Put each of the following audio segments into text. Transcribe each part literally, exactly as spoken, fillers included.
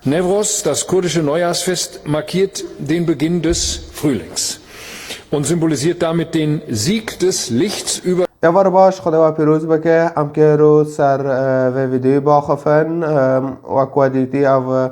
Newroz, das kurdische Neujahrsfest, markiert den Beginn des Frühlings und symbolisiert damit den Sieg des Lichts über Êvar baş, Xwedê we pîroz bike. Em kêro ser e, vê vîdeoyê biaxifin. E, wek we dîtî ev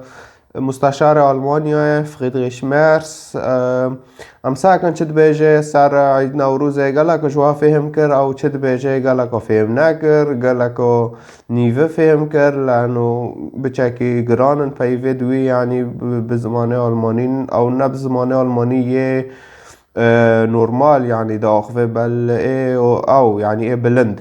e, Musteşarê Almanyayê, Friedrich Merz. E, em sakin çi dibêje ser Eîd Newrozê, gelek ji we fêhm kir, ew çi dibêje, gelek we fêhm nekir, gelek we nîve fêhm kir, leno biçekî giran in peyvê di wî, yanî bi, bi zimanê Almanî, ew ne bi zimanê Almanî yê e, normal, yanî diaxive bel ê û ew, yanî ê bilind.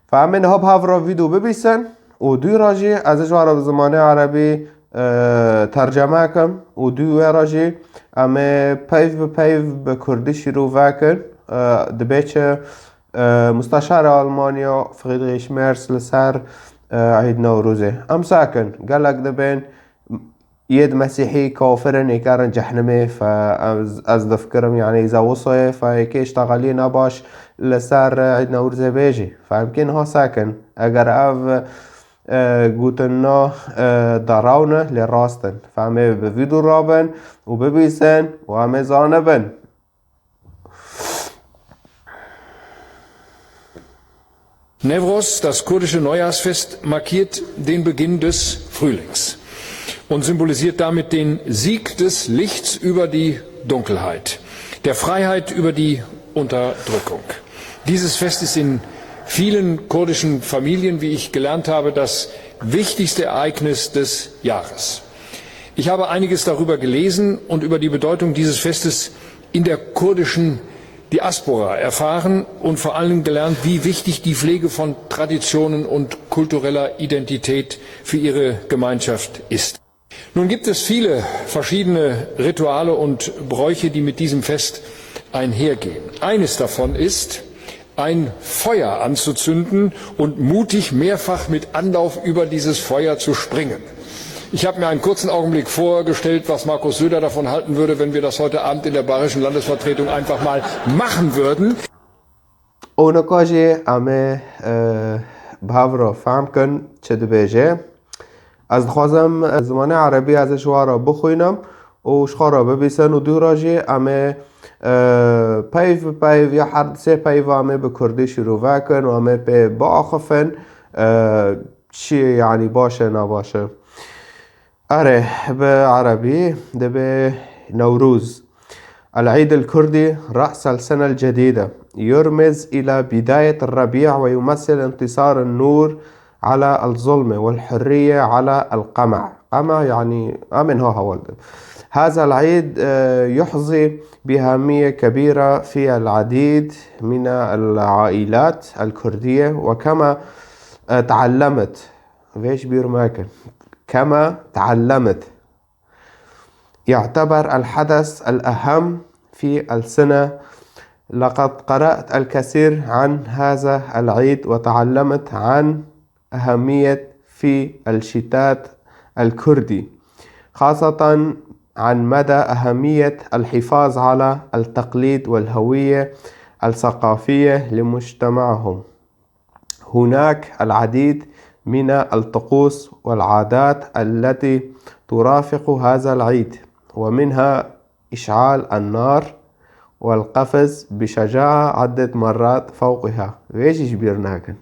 Fa em ê niha bi hev re vîdeo bibîsin û dû re jî ez ji we re bi zimanê erebî e, terceme kim û dû wê re jî em ê peyv bi peyv bi kurdî şîrove kin. E, dibê çi e, Musteşarê Almanya Friedrich Merz li ser e, Eîd Newrozê. Em sakin, gelek dibên yê di mesîhî kafir in, ê kerin cehnimê, fe ez, ez difikirim, yanî ze wisa ye, fe yekê ji texeliyê nebaş li ser Eîd Newrozê bêjî. Fe em kê niha sekin. Eger ev e, gotina e, daraw ne, lê rast in. Fe em ê bi vî dûr rabin û bibîsin û em ê zanibin. Newroz, das kurdische Neujahrsfest, markiert den Beginn des Frühlings und symbolisiert damit den Sieg des Lichts über die Dunkelheit, der Freiheit über die Unterdrückung. Dieses Fest ist in vielen kurdischen Familien, wie ich gelernt habe, das wichtigste Ereignis des Jahres. Ich habe einiges darüber gelesen und über die Bedeutung dieses Festes in der kurdischen Diaspora erfahren und vor allem gelernt, wie wichtig die Pflege von Traditionen und kultureller Identität für ihre Gemeinschaft ist. Nun gibt es viele verschiedene Rituale und Bräuche, die mit diesem Fest einhergehen. Eines davon ist, ein Feuer anzuzünden und mutig mehrfach mit Anlauf über dieses Feuer zu springen. Ich habe mir einen kurzen Augenblick vorgestellt, was Markus Söder davon halten würde, wenn wir das heute Abend in der bayerischen Landesvertretung einfach mal machen würden. Û nika jî em ê e, bi hev re fehm kin çi dibêje. Ez dixwazim e, zimanê erebî ez ê ji we re bixwînim û ji xwe re bibîsin û dû re jî em ê e, peyv bi peyv ya her sê peyva em ê bi kurdî şîrove kin û em ê pê biaxifin e, çi yanî baş e, ne baş e. Erê, bi erebî dibê Newroz. العيد الكردي رأس السنة الجديدة يرمز إلى بداية الربيع ويمثل انتصار النور على الظلمة والحرية على القمع. قمع يعني أمن هو هولدن. هذا العيد آه، يحظي بأهمية كبيرة في العديد من العائلات الكردية، وكما آه، تعلمت، vê ji bîr mekin. كما تعلمت، يعتبر الحدث الأهم في السنة. لقد قرأت الكثير عن هذا العيد وتعلمت عن أهمية في الشتات الكردي، خاصة عن مدى أهمية الحفاظ على التقليد والهوية الثقافية لمجتمعهم. هناك العديد من الطقوس والعادات التي ترافق هذا العيد، ومنها إشعال النار والقفز بشجاعة عدة مرات فوقها. Vê jî ji bîr nakin.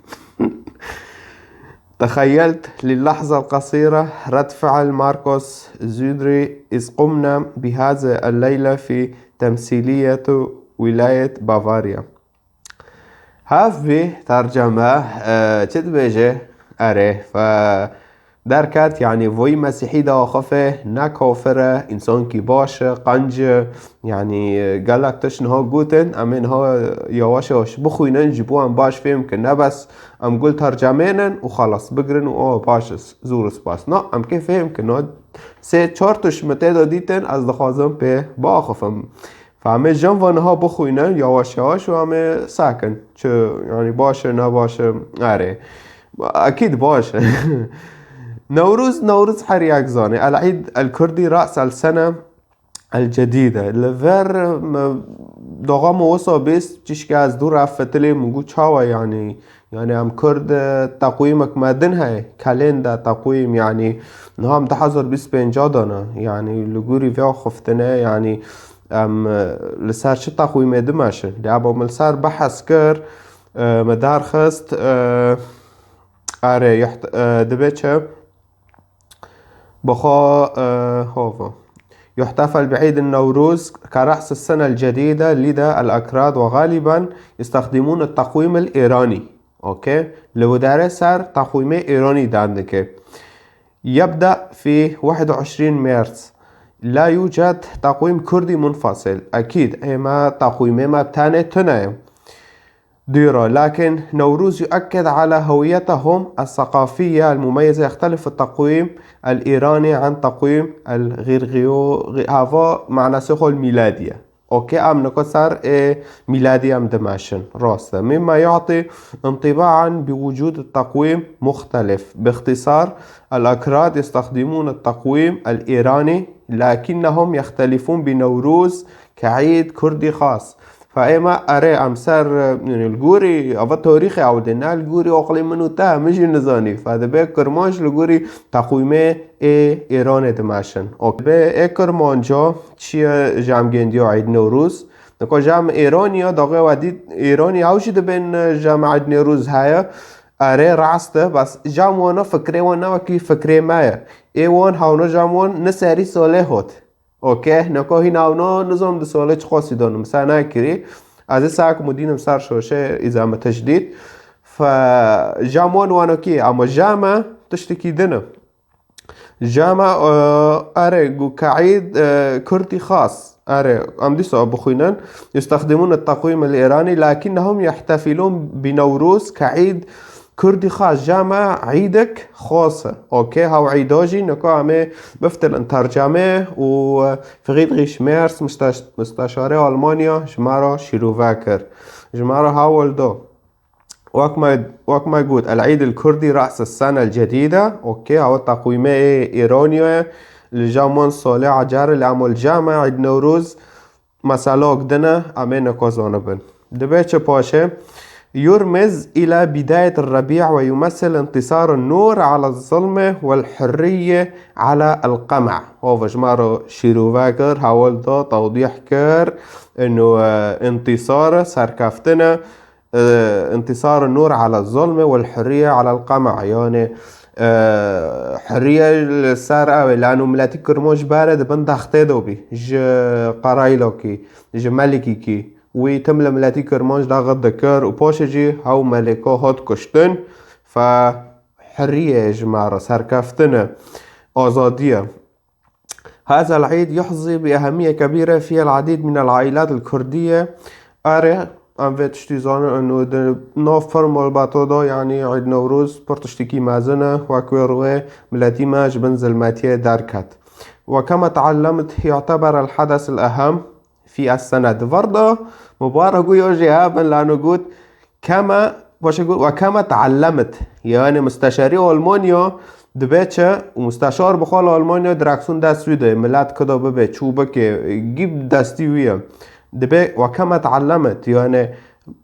تخيلت للحظة القصيرة رد فعل ماركوس زودري إذ قمنا بهذه الليلة في تمثيلية ولاية بافاريا. Hev vî terceme e, çi dibêje? Erê, fe derket, yanî voyî mesîhî diaxife, ne kafir e, însankî baş e, qenc e, yanî e, gelek tişt niha gotin, em ê niha yawaş yawaş bixwînin, ji bo em baş fêm kin. Ne bes em gul tercemênin û xelas bigirin û o baş e, zûr spas. Na, em kê fêm kin, na sê çar tişt min tê de dîtin, ez dixwazim pê biaxifim. Fa em ê jin ve niha bixwînin, yawaş yawaş û em ê sakin. Çi, yanî baş e, ne baş e, erê. Ekîd baş e. Newroz, Newroz her yek zanê. العيد الكردي رأس السنة الجديدة. Li vir, m-, doxa min wisa bîst, çişka ez dû re fitilê min got, çawa yanî, Yani em Kurd, e, teqwîmek me din heye, kalenda teqwîm, yani niha em du hezar bîst pênc de ne. Yani li gorî vê axiftinê, yani em, e, li ser çi teqwîmê dimeşin? Lê eba min li ser behs kir, e, me derxist, e, erê, yuht-, e, dibe çi? Bixwe, e, hova. يحتفل بعيد النوروز كرأس السنة الجديدة لدى الأكراد، وغالبًا يستخدمون التقويم الإيراني. أوكي؟ Li wê derê ser teqwîmê Îranî dan dike. يبدأ في واحد وعشرين مارس. لا يوجد تقويم كردي منفصل. أكيد، ê me teqwîmê me tenê tune ye. Dîro، لكن نوروز يؤكد على هويتهم الثقافية المميزة. يختلف التقويم الإيراني عن تقويم الغرغيو-، hava manasê xwe mîladî ye. Okey, em niko ser ê mîladî em dimeşin. Rast e. مما يعطي انطباعا بوجود التقويم مختلف. باختصار، الأكراد يستخدمون التقويم الإيراني، لكنهم يختلفون بنوروز كعيد كردي خاص. Fa ê me erê em ser, e, yani li gorî ava tarîxê ew dê, ne li gorî aqilê min û te, min jî nizanî. Fa dibe Kirmanc li gorî teqwîmê ê Îranê dimeşin. Ok. Be ê Kirmanca çi ye ji em gêndiya Eid Newroz? Nika ji em Îraniya, daxê we dît Îranî ew jî dibên, e, ji em Eid Newroz heye. Erê rast e, bes ji em wana fikrê wan ne wekî fikrê me ye. Ê wan hewna ji em wan ne serî solê hot. Okey, neka hîn ewna nizam di solê çiqasî dano, min ser nekirî. Ez ê saek mudînim ser şoşe îzame tejdîd. Fe, ji em wan wanokî, ama ji me tiştekî din e. Ji me, e, erê, gu keîd, e, kurdî xas. Erê, em dîsa bixwînin. يستخدمون التقويم الإيراني لكنهم يحتفلون بنوروز كعيد Kurdî xas, ji me îdek xas e. Okey, hew îda jî nika em ê biftilin tercemê û Friedrich Merz, musteş-, musteşarê Almanya ji me re şîrove kir. Ji me re hewl da. Wek me, wek me got, العيد الكردي رأس السنة الجديدة. Okey, hewa teqwîmê ê Îraniyê ye. Li cem wan solê ecer e, lê em li cem e, Eid Newroz. Meselok din e, em ê niko zanibin. Dibe çi paşê? يرمز إلى بداية الربيع ويمثل انتصار النور على الظلمة والحرية على القمع. Hova ji me re şîrove kir, hewl da, tewdîh kir, inu, e, întisar e, serkeftin e, e, انتصار النور على الظلمة والحرية على القمع. Yani, e, hurriye li ser ew ê, lano miletî Kirmanc ji berê di bin dextê de bî. Ji qeraylokî, ji melikîkî. Wî tim li miletî Kirmanc daxit dikir û paşê jî hew melika hat kuştin. Fe hurriye ji me re serkeftin e, azadî ye. هذا العيد يحظى بأهمية كبيرة في العديد من العائلات الكردية. Erê, em vê tiştî zanin, û di nav pir malbata de, yanî Eid Newroz pir tiştekî mezin e, wek wê rûyê miletî me ji bin zilmetiyê derket. وكما تعلمت يعتبر الحدث الأهم في السنة. Di vir de, mibarek û yo jê hebin, lano got, Kema, paşê got, وكما تعلمت. Yani musteşarî Almanya dibe çi û musteşar bi xwe li Almanya direksiyon dest wî de, milet kida bibe, çû bike, gî destî wî ye. Dibe وكما تعلمت, yani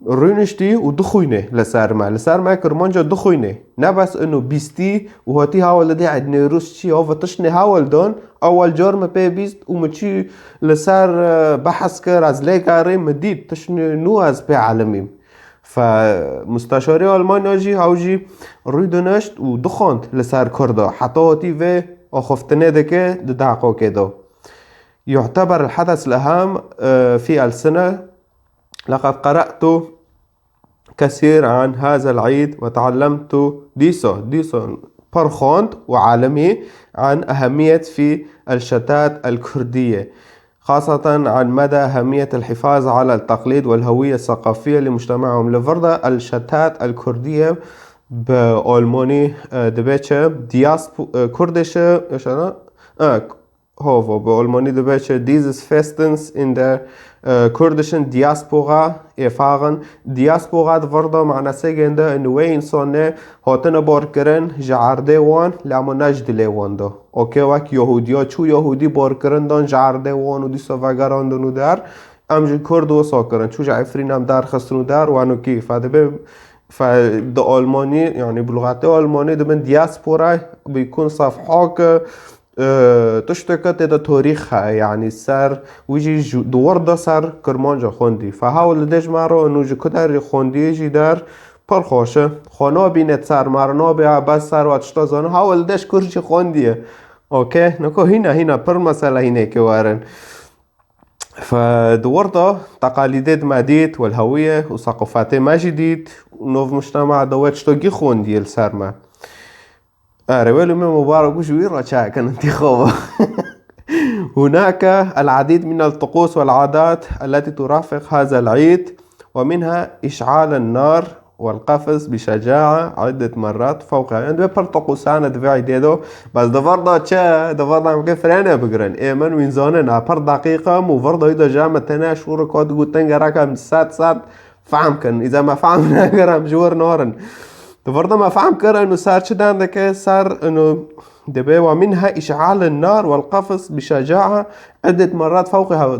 rûniştî û dixwîne li ser me. Li ser me Kirmanca dixwîne. Ne bes ino bîstî û hatî hewl didê Eid Newroz çi, hava tiştine hewl dan, ewel car min pê bîst û min çi li ser, e, behs kir, ez lê gerî, min dît, tiştine nû ez pê elimîm. Fe musteşarê Almanya jî hew jî rûdinişt û dixwend li ser Kurda. Heta hatî vê axiftinê dike di deqokê de. يعتبر الحدث الأهم، آه، في السنة. لقد قرأت كثير عن هذا العيد وتعلمت dîsa, dîsa pir xwend û elimî عن أهمية في الشتات الكردية. خاصة عن مدى أهمية الحفاظ على التقليد والهوية الثقافية لمجتمعهم. Li vir de الشتات الكردية bi Almanî, e, dibe çi? Diaspo-, e, Kurdische, e, şana? E, hova, bi Almanî dibe çi? Dieses Festens in der, e, kurdischen Diaspora erfahren. Diaspora di vir de manasê gênde in wê însanê hatine barkirin ji erdê wan, lê ama ne ji dilê wan de. Okê, wek Yahûdiya çû Yahûdî barkirin dan ji erdê wan û dîsa vegerandin û der. Em ji Kurd wisa kirin. Çû ji Efrîn em derxistin û der, wanokî. Fe dibe Fe di Almanî, yani bi lixetê Almanî dibin diaspora, bîkun sefhake, e, tişteke tê de tarîx heye, yani ser wî jî ji, di wir de ser Kirmanca xwendî. Fe hewl dide ji me re û ji ku derê xwendiyê jî der pir xweş e. Xwe nabîne ser me re, nabê ha bes ser we tişta zane, hewl dide ji kur jî xwendiye. Okey, niko hîna, hîna pir mesele hînekê werin. Fe di wir de teqalîdê di me dît, welhewiyê û seqofetê me jî dît, nov mujtema de we tiştokî xwendiyê li ser me. Erê, welû me mubarek û ji wî re çakin intîxaba. هناك العديد من الطقوس والعادات التي ترافق هذا العيد، ومنها إشعال النار والقفز بشجاعة عدة مرات فوق، yani divê pir teqûsane divê îdê do. Bes di vir de çi? Di vir de em ke frene bigirin. Ê min wîn zanin, a pir deqîq im û vir de wî de ja me tene şûr kat gotin gerek em sed sed fehm kin. Îza me fehm nekirin, em ji wir narin. Di vir de me fehm kirin û ser çi dan dike? Ser inu دبي ومنها إشعال النار والقفز بشجاعة عدة مرات فوق هوا.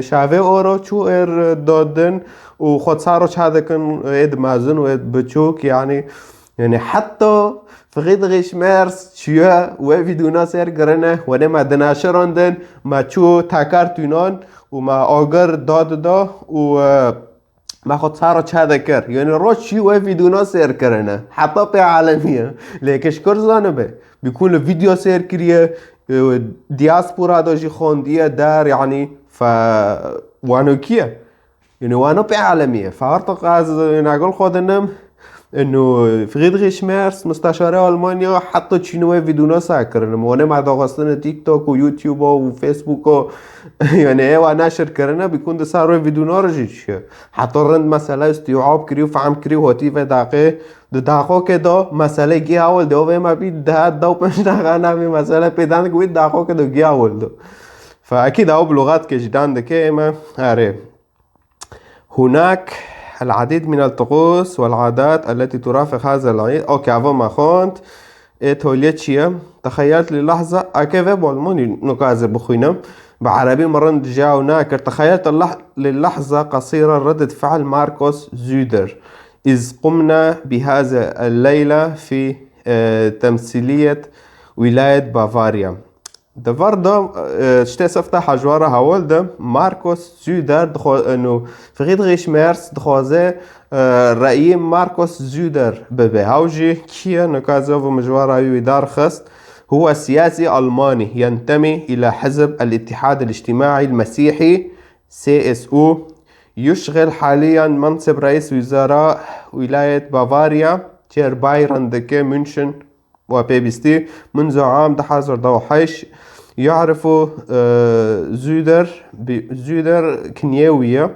Şavê oro çû êr dodin û xwe saro çadekin êd mezin û êd biçûk, yani, yani heta Friedrich Merz çiye we vîduna sêr kirine, wenê me dinaşirandin, me çû tekar tûnan û me agir dadida û, e, me xwe saro çade kir. Yani roj çî we vîduna sêr kirine. Heta pê alemiye. Lê ke ji kur zanibe. Bîkun li vîdeo sêr kiriye, e, diaspora da jî xwendiye der, yani fe wanokiye. Yani wano pê alemiye. Fe artık ez, yani, gul xwe dinim. Inu Friedrich Merz, musteşarê Almanya, heta çîn we vîduna sêr kirine. Wanê me daxistine TikTok û YouTube û Facebook û, yani, ê we neşir kirine, bîkun di ser we vîduna re jî çiye. Heta rind mesele istiab kirî û fehm kirî û hatî vê daqê. Di daxokê de mesele gî hewil de, o vê me bî deh, deh û pênc deqa navê mesele pê dan dike, wî daxokê de gî hewil de. Fe ekîd ew bi lûxetkê jî dan dike ê me. Erê. هناك العديد من الطقوس والعادات التي ترافق هذا العيد. Okey, ava me xwend. Ê tolye çi ye? تخيلت للحظة، ake ve bi almanî nuka ez ê bixwînim. Bi erebî min rind ji ew nakir. تخيلت اللح-، للحظة قصيرة ردة فعل ماركوس زودر إذ قمنا بهذا الليلة في، e, تمثيلية ولاية بافاريا. Di vir de, e, tiştê sifte hejwara hewil de Markus Söder dixwe-, e, nû Friedrich Merz dixwaze, e, reyî Markus Söder bibe. Hew jî kî ye? Nika ez ê mijwara wî wî derxist. هو سياسي ألماني ينتمي إلى حزب الاتحاد الاجتماعي المسيحي، سي اس او، يشغل حاليا منصب رئيس وزراء ولاية بافاريا، çêr Bayern dike München. و pêbîstî منذ عام du hazar du û heşt يعرف، e, Söder، bi-، Söder kinyê wî ye.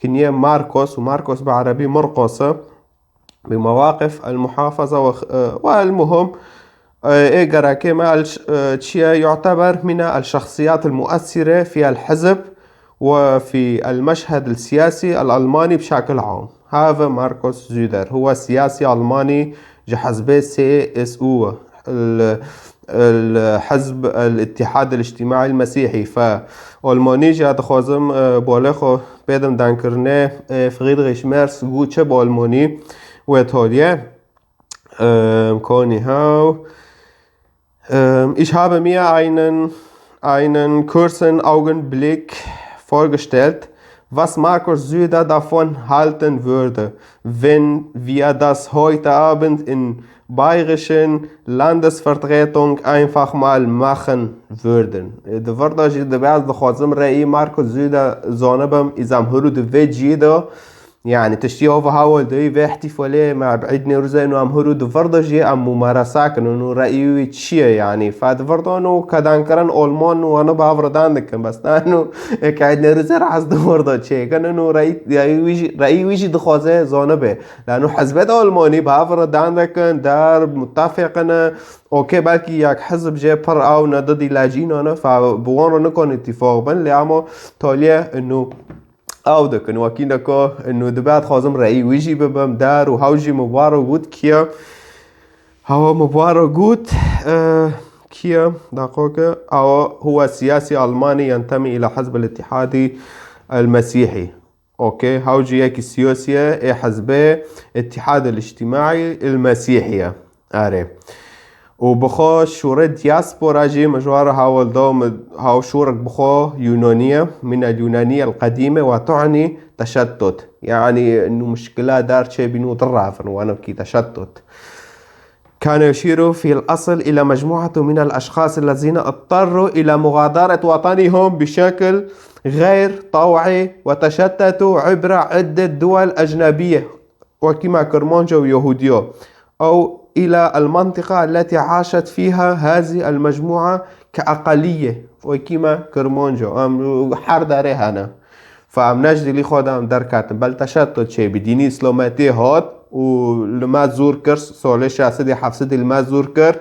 Kinyê Markos û Markos bi erebî Mirqos e. بمواقف المحافظة و، e، والمهم، e، ê gerekê me el-، e، çi ye? يعتبر من الشخصيات المؤثرة في الحزب وفي المشهد السياسي الألماني بشكل عام. هذا ماركوس زودر، هو سياسي ألماني، ji hizbê C S U، ال-، الحزب الاتحاد الاجتماعي المسيحي. Fe Almanî jî dixwazim, e, bolê xwe pêdim dankirinê, e, Friedrich Merz got çi bi Almanî wê tolye. Em, konî hew. Ähm, ich habe mir einen, einen kurzen Augenblick vorgestellt, was Markus Söder davon halten würde, wenn wir das heute Abend in bayerischen Landesvertretung einfach mal machen würden. Di vir de jî dibe ez dixwazim reyî Markus Söder zanibim, îzam huru di vê cî de. Yani tiştî ova hawil de vê ihtifalê me bi Eid Newrozê û em huru di vir de jî em mumaresa kin û reyî wî çi ye yani. Fe di vir de û kedan kirin Alman û wana bav re dan dikin. Bes nanu ek Eid Newrozê re ez di vir de çêkin û reyî, reyî wî jî, reyî wî jî dixwaze zanibe. Lanu hizbet Almanî bav re dan dikin, der mutefeqine. Okey, belkî yek hizb jê pir ew ne didî lacînane, fe bi wan re nikon îtîfaq bin, lê ama taliye inu Ew dikin, wekî neka, inu dibe dixwazim reyî wî jî bibim der û hew jî min waro got kiye. Hewa min waro got, e, kiye, daqoke, ew هو سياسي ألماني ينتمي إلى حزب الاتحاد المسيحي. Okey, hewcîyekî siyasî ye, ê hizbê Îtîhad el-Îctîmaî el-Mesîhî ye. Erê. Û bi xwe şûrê diaspora jî mijwara hawil da, mi-, haw şûrek bi xwe Yûnanî ye, min el-Yûnanî el-Qedîme ve tu'ni teşettut. Yanî nû mişkila dar çêbîn û diravin, wana wekî teşettut. كان يشير في الأصل إلى مجموعة من الأشخاص الذين اضطروا إلى مغادرة وطنهم بشكل غير طوعي وتشتتوا عبر عدة دول أجنبية، وكما كرمانجا ويهوديا، أو إلى المنطقة التي عاشت فيها هذه المجموعة كأقلية، وكما كرمانجا. Em her derê hene. Fe em ne ji dilî xwe de em derketin. Bel teşettut çêbî. Dînî îslametiyê hat û li me zûr kir, solê şeş sedî heft sedî li me zûr kir.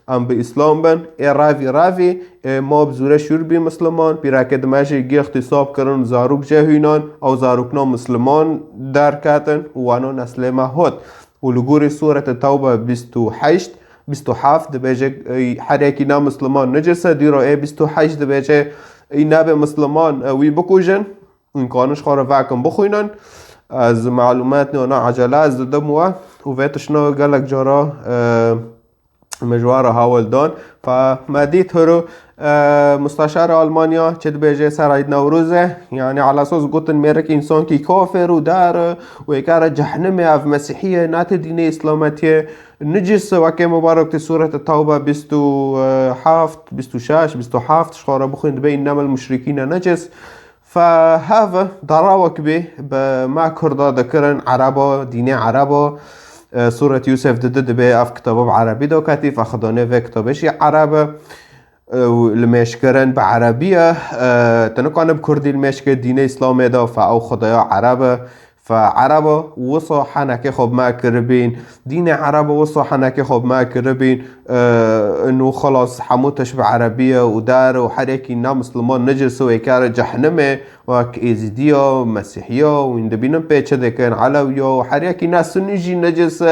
Em bi îslam bin. Ê revî revî, ê ma bi zûre şûr bî misliman. Pîrekê di me jî gêxtî sap kirin, zarok cehûnan. Ew zarokna misliman derketin û wano neslê me hat. Û li gorî Sûrete Tewbe bîst û heşt, bîst û heft dibêje, ey, her yekî ne misliman nicis e, dîro ê bîst û heşt dibêje, ey, nebe misliman, e, wî bikujin. Hûn kanin ji xwe re vekin bixwînin. Ez malûmet nîyo, ne ecele ez didim we û vê tiştine gelek cara, e, mijwara hawil dan. Fe me dît hiro, e, musteşara Almanya çi dibêje ser Eid Newrozê. Yanî ala esas gotin mêrik însankî kafir û dar e û ê kare cehnimê, ev mesîhî ye, nate dînê îslametiyê. Nicis e, wekê mubarek tê Sûrete Tewbe bîst û heft, bîst û şeş, bîst û heft, ji xwe re bixwîn dibe, "Înnemel muşrikîne necis." Fe hev darawek bê, bi me Kurda dikirin, Ereba, dînê Ereba. E, Sûret Yûsef didi dibê ev kitaba bi Erebî de ketî, fe xidonê vê kitabê jî Ereb e. E, û limêjkirin bi Erebî ye. E, tu nikane bi Kurdî limêjkê dînê Îslamê de, fe ew xidaya Ereb e. Fe Ereba wisa henekê xwe bi me kiribîn, dînê Ereba wisa henekê xwe bi me kiribîn, e, nû xilas hemû tişt bi Erebî ye û der û her yekî ne misliman nicis û ê kare cehnimê, wek Êzîdiya, Mesîhiya, û hûn dibînin pê çi dikin, Elewiya û her yekî ne Sunî jî nicis e.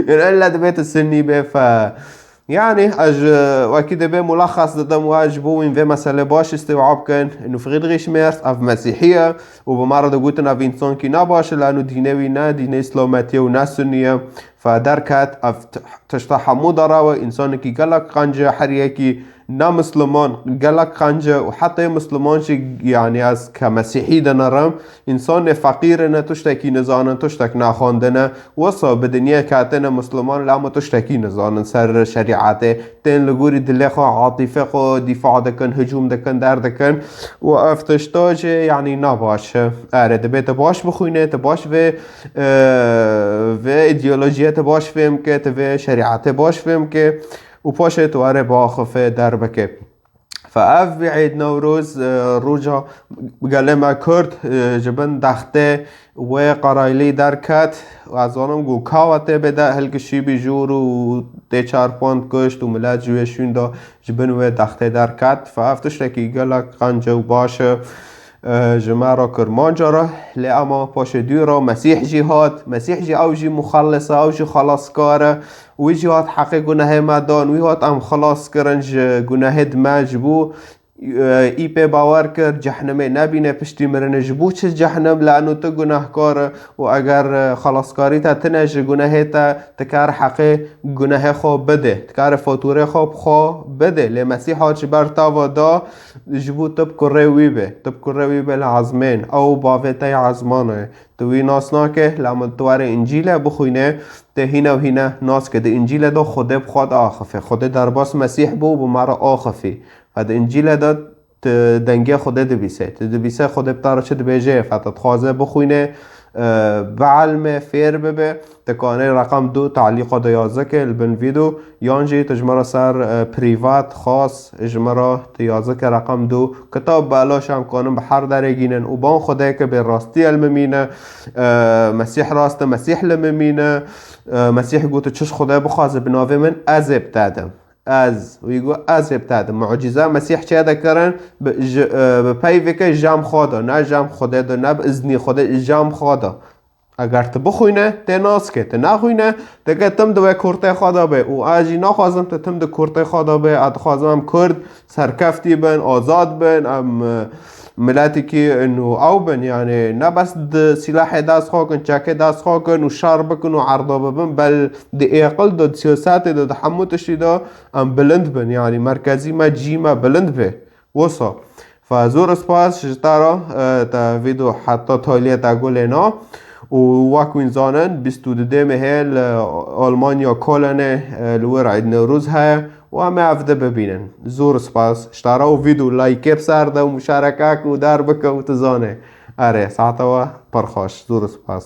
Yanî elle dibê tu Sunî bê fe. Yanî, ez ji, wekî dibê mulexes didim we ji bo wîn vê meselê baş îstîwab bikin. Nû fixî dixîşmêrt, ev Mesîhî ye û bi me re digotin ev însankî ne baş e, lano dînê wî ne dînê Îslametî ye û ne Sunî ye. Fe derket, ev t-, tişta hemû daraw e, însanekî gelek qenc e, her yekî ne misliman gelek qenc e û heta yê misliman jî, yanî ez ke Mesîhî dinerim, însanê feqîr e, ne tiştekî nizanin, tiştek nexwendine. Wisa bi dinyê ketine misliman, lê hema tiştekî nizanin ser şerîetê. Tên li gorî dilê xwe, atîfê xwe dîfa dikin, hicûm dikin, derdikin. Û ev tişta jî, yanî, ne baş e. Erê, dibê tu baş bixwîne, tu baş vê, e, vê îdeolojiyê tu baş fêm ke, tu vê şerîetê baş fêm ke. Û paşê tu erê biaxifê derbike. Fe ev Eid Newroz, e, roja gelê me Kurd, e, ji bin dextê wê qeraylî derket. Ez zanim ku kawa tê bê de hilkişî bî jûr û tê çar pand kuşt û milet ji wê şûn de ji bin wê dextê derket. Fe ev tiştekî gelek qenc e û baş e, e, ji me re Kirmanca re. Lê ema paşê dû re Mesîh jî hat. Mesîh jî ew jî muxellis e, ew jî xelaskar e. Wî jî hat heqê gunehê me dan, wî hat em xilas kirin ji gunehê di me, ji bo, e, î pê bawer kir, cehnimê nebîne piştî mirinê. Ji bo çi cehnim? Lano tu gunehkar e û eger, e, xelaskarî te tine ji gunehê te, tu kar heqê gunehê xwe bidê, tu kar fatûrê xwe bi xwe bidê. Lê Mesîh hat ji ber tava da, ji bo tu bi kurê wî bê, tu bi kurê wî bê li ezmên, ew bavê te ya ezmana ye. Tu wî nas nake, lê min tu were Încîle bixwîne, tê hîne û hîne nas ke di Încîle de Xwedê bi xwe diaxifê. Xwedê derbas Mesîh bû, bi me re axifî. Fe di Încîle de tu dengê Xwedê dibîse. Tu dibîse Xwedê bi te re çi dibêje, fe te dixwaze bixwîne, e, bielme, fêr bibe. Tu kanê reqem du talîqa de yazike li bin vîdeo. Yan jî tu ji me re ser, e, prîvat, xas, ji me re tu yazike reqem du. Kitab belaş em kanin bi her derê gînin û ban Xwedê ke bê rastî el mimîne, e, Mesîh rast e, Mesîh li mimîne, e, Mesîh got, tu çi ji Xwedê bixwaze bi navê min, ez ê bi te dim. Ez, wî got, ez ê bi te dim. Mucîze Mesîh çê de kirin, bi, ji, e, bi peyveke jem xwe de, ne jem Xwedê de, ne bi iznî Xwedê, jem xwe de. Eger tu bixwîne, tê nas ke, tu naxwîne, dike tim di wê kurtê xwe de be. Û ez jî naxwazim tu tim di kurtê xwe de be. Ez dixwazim em Kurd serkeftî bin, azad bin, em, e, miletekî nû ew bin. Yani ne bes di silahê dest xwe kin, çekê dest xwe kin û şer bikin û erda bibin, bel di êqil de, di siyasetê de, di hemû tiştî de em bilind bin. Yani merkezî me, cî me bilind be. Wisa. Fa zor spas ji te re, e, te vîdeo heta taliyê te gulêna. Û wek wîn zanin, bîst û du mehê li Almanya Kolonê, e, li wir Eid Newroz heye û em ê ev di bibînin. Zor spas ji te re û vîdeo like bi ser de û muşareke ku der bike û tu zanê. Erê, saeta we pir xweş. Zor spas.